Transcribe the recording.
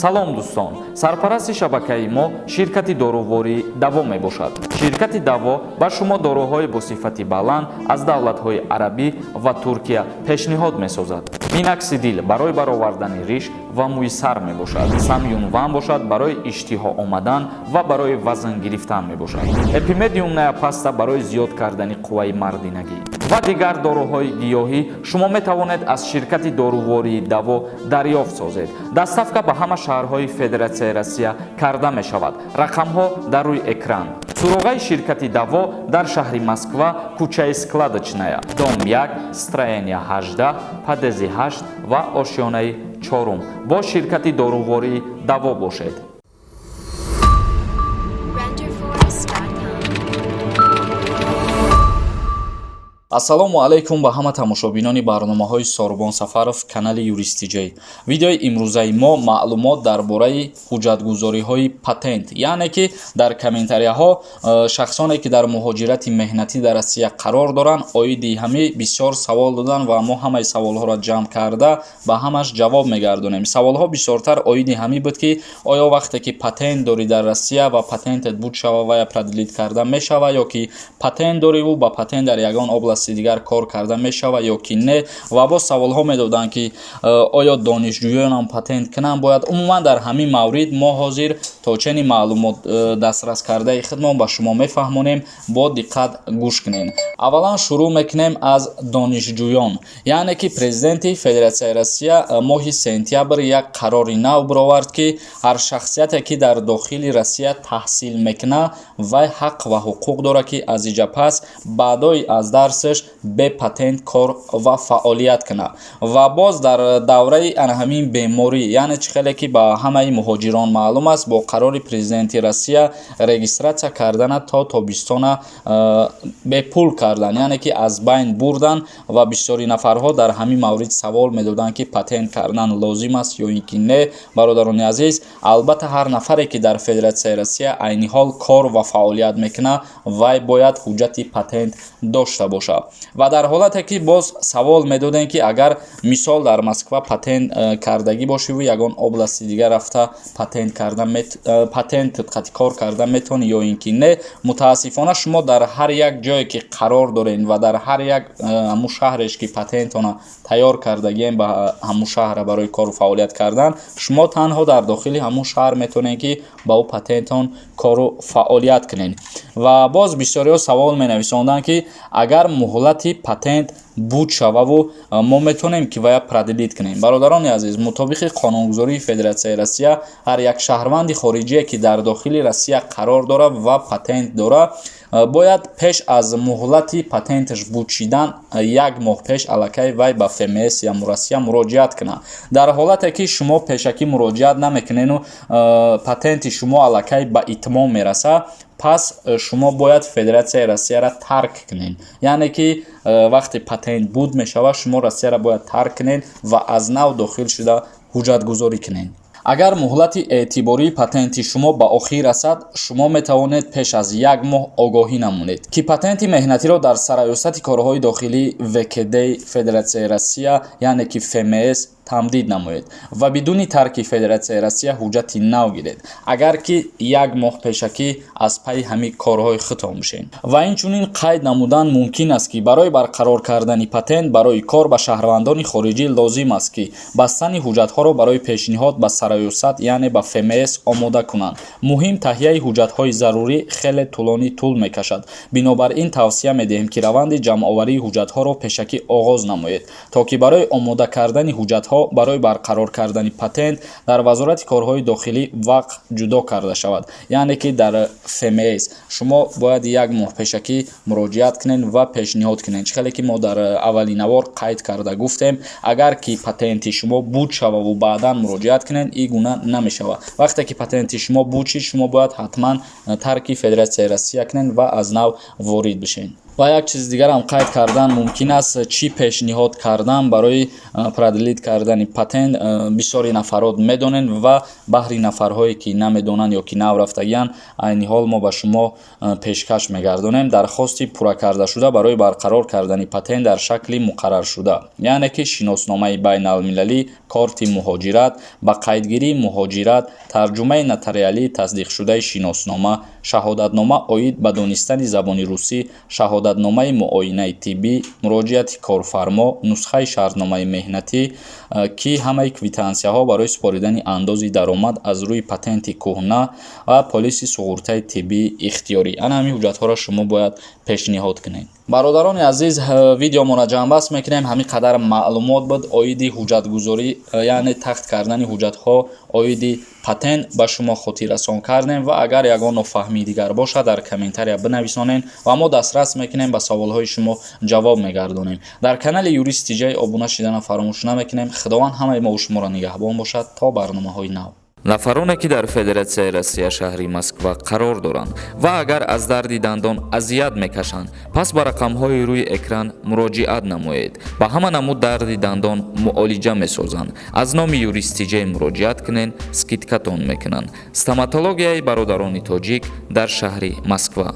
Салом, дӯстон! Сарпарасти шабакаи мо ширкати дорувории «Даво» мебошад. Ширкати «Даво» ба шумо доруҳои бо сифати баланд аз давлатҳои арабӣ ва Туркия пешниҳод месозад. Миноксидил барои баровардани риш ва мӯи сар мебошад. Самюнван бошад, барои иштиҳо омадан ва барои вазн гирифтан мебошад. Эпимедиумная паста барои зиёд кардани қувваи мардинагӣ ва дигар доруҳои гиёҳӣ шумо метавонед аз ширкати дорувории «Даво» дарёфт созед. Доставка ба ҳама шаҳрҳои Федератсияи Россия карда мешавад. Рақамҳо дар рӯи экран. Суроғаи ширкати «Даво» дар шаҳри Москва, кӯчаи Складочная, дом 1, строение 18, подъезди 8 ва ошёнаи чорум. Бо ширкати дорувории «Даво» бошед. Renderforest.com. Ассалому алайкум ба ҳама тамошобинони барномаҳои Сорбон Сафаров, канали Юристиҷей. Видеои имрӯзаи мо маълумот дар бораи ҳуҷҷатгузориҳои патент, яъне ки дар комментарияҳо шахсоне, ки дар муҳоҷирати меҳнатӣ дар Россия қарор доранд, оиди ҳамӣ бисёр савол доданд ва мо ҳамаи саволҳоро ҷамъ карда, ба ҳамаш ҷавоб мегардонем. Саволҳо бисёртар оиди ҳамӣ буд, ки оё вақте ки патент дорӣ дар Россия ва патентет буд шава, вая продлить карда мешава, ё ки патент дориву ба патент дар ягон области дигар кор карда мешава ё ки не. Ва боз саволҳо медоданд, ки оё донишҷӯёнам патент кунанд бояд. Умуман, дар ҳамин маврид мо ҳозир то чени маълумот дастрас кардаи худмон ба шумо мефаҳмонем. Бо диққат гӯш кунед. Аввалан шурӯъ мекунем аз донишҷӯён, яъне ки президенти Федератсияи Россия моҳи сентябр як қарори нав бировард, ки ҳар шахсияте, ки дар дохили Россия таҳсил мекунад, вай ҳақ ва ҳуқуқ дорад, ки аз иҷа пас баъдои аз дарсаш бе патент кор ва фаъолият кунад. Ва боз дар давраи ана ҳамин беморӣ, яъне чӣ хеле ки ба ҳамаи муҳоҷирон маълум аст, бо қарори президенти Россия регистрация кардана то тобистона бепул кардан, яъне ки аз байн бурдан. Ва бисёри нафарҳо дар ҳамин маврид савол медоданд, ки патент кардан лозим аст ё ин ки не. Бародарони азиз, албатта, ҳар нафаре, ки дар Федератсияи Россия айни ҳол кор ва фаъолият мекунад, вай бояд ҳуҷҷати патент дошта бошад. Ва дар ҳолате ки боз савол медодем, ки агар, мисол, дар Москва патент кардагӣ бошиву ягон области дигар рафта патент карда, патент қати кор карда метавонӣ ё ин ки не. Мутаассифона, шумо дар ҳар як ҷое ки қарор доред ва дар ҳар як ҳамун шаҳреш ки патентона тайёр кардагием ба ҳамун шаҳра барои кору фаъолият кардан, шумо танҳо дар дохили ҳамун шаҳр метавонед, ки ба ӯ патентон кору фаъолият кунед. Ва боз бисёриҳо савол менависонданд, ки агар муҳлати патент буд шававу мо метавонем, ки вая продлить кунем. Бародарони азиз, мутобиқи қонунгузории Федератсияи Россия, ҳар як шаҳрванди хориҷие, ки дар дохили Россия қарор дорад ва патент дорад, бояд пеш аз муҳлати патенташ буд шидан як моҳ пеш аллакай вай ба ФМС я Россия муроҷиат кунад. Дар ҳолате ки шумо пешакӣ муроҷиат намекунену патенти шумо аллакай ба итмом мерасад, пас шумо бояд Федератсияи Россияро тарк кунед, яъне ки вақте патент буд мешавад, шумо Россияро бояд тарк кунед ва аз нав дохил шуда ҳуҷҷатгузорӣ кунед. Агар муҳлати эътибории патенти шумо ба охир расад, шумо метавонед пеш аз як моҳ огоҳӣ намунед, ки патенти меҳнатиро дар Сарраёсати корҳои дохилии ВКД Федератсияи Россия, яъне ки ФМС, тамдид намоед ва бидуни тарки Федератсияи Россия ҳуҷҷати нав гиред, агар ки як моҳ пешакӣ аз пайи ҳамин корҳои худтон бошед. Ва инчунин қайд намудан мумкин аст, ки барои барқарор кардани патент барои кор ба шаҳрвандони хориҷӣ лозим аст, ки бастани ҳуҷҷатҳоро барои пешниҳод ба сарраёсат, яъне ба ФМС, омода кунанд. Муҳим, таҳияи ҳуҷҷатҳои зарурӣ хеле тӯлонӣ тӯл мекашад. Бинобар ин тавсия медиҳем, ки раванди ҷамъоварии ҳуҷҷатҳоро пешакӣ оғоз намоед, то ки барои омода кардани ҳуҷҷатҳо барои барқарор кардани патент дар Вазорати корҳои дохилӣ вақт ҷудо карда шавад. Яъне ки дар ФМС шумо бояд як моҳ пешакӣ муроҷиат кунед ва пешниҳод кунед. Чӣ хеле ки мо дар аввали навор қайд карда гуфтем, агар ки патенти шумо буд шававу баъдан муроҷиат кунед, ин гуна намешавад. Вақте ки патенти шумо буд шид, шумо бояд ҳатман тарки Федератсияи Россия кунед ва аз нав ворид бишед. Ва як чизи дигарам қайд кардан мумкин аст: чӣ пешниҳод кардан барои продлить кардани патент. Бисёри нафарот медонед ва баҳри нафарҳое, ки намедонанд ё ки нав рафтагианд, айни ҳол мо ба шумо пешкаш мегардонем дархости пурра кардашуда барои барқарор кардани патент дар шакли муқарраршуда, яъне ки шиносномаи байналмилалӣ, корти муҳоҷират, ба қайдгирии муҳоҷират, тарҷумаи нотариалӣ тасдиқшудаи шиноснома, шаҳодатнома оид ба донистани забони русӣ, шаҳодатномаи муоинаи тиббӣ, муроҷиати корфармо, нусхаи шартномаи меҳнатӣ, ки ҳамаи квитансияҳо барои супоридани андози даромад аз рӯи патенти кӯҳна ва полиси суғуртаи тиббии ихтиёрӣ. Ана ҳамин ҳуҷҷатҳоро шумо бояд пешниҳод кунед. Бародарони азиз, видеомонро ҷамъбаст мекунем. Ҳамин қадар маълумот буд оиди ҳуҷҷатгузорӣ, яъне тахт кардани ҳуҷҷатҳо оиди патент ба шумо хотиррасон кардем. Ва агар ягон нофаҳмии дигар бошад, дар комментария бинависонед ва мо дастрас мекунем, ба саволҳои шумо ҷавоб мегардонем. Дар канали Юрист Тиҷай обуна шидана фаромӯш намекунем. Худованд ҳамаи мову шуморо нигаҳбон бошад то барномаҳои нав. Нафароне, ки дар Федератсияи Россия, шаҳри Москва қарор доранд ва агар аз дарди дандон азият мекашанд, пас ба рақамҳои рӯи экран муроҷиат намоед. Ба ҳама намуд дарди дандон муолиҷа месозанд. Аз номи Юрист Тиҷай муроҷиат кунед, скидка тон мекунанд. Стоматологияи бародарони тоҷик дар шаҳри Москва.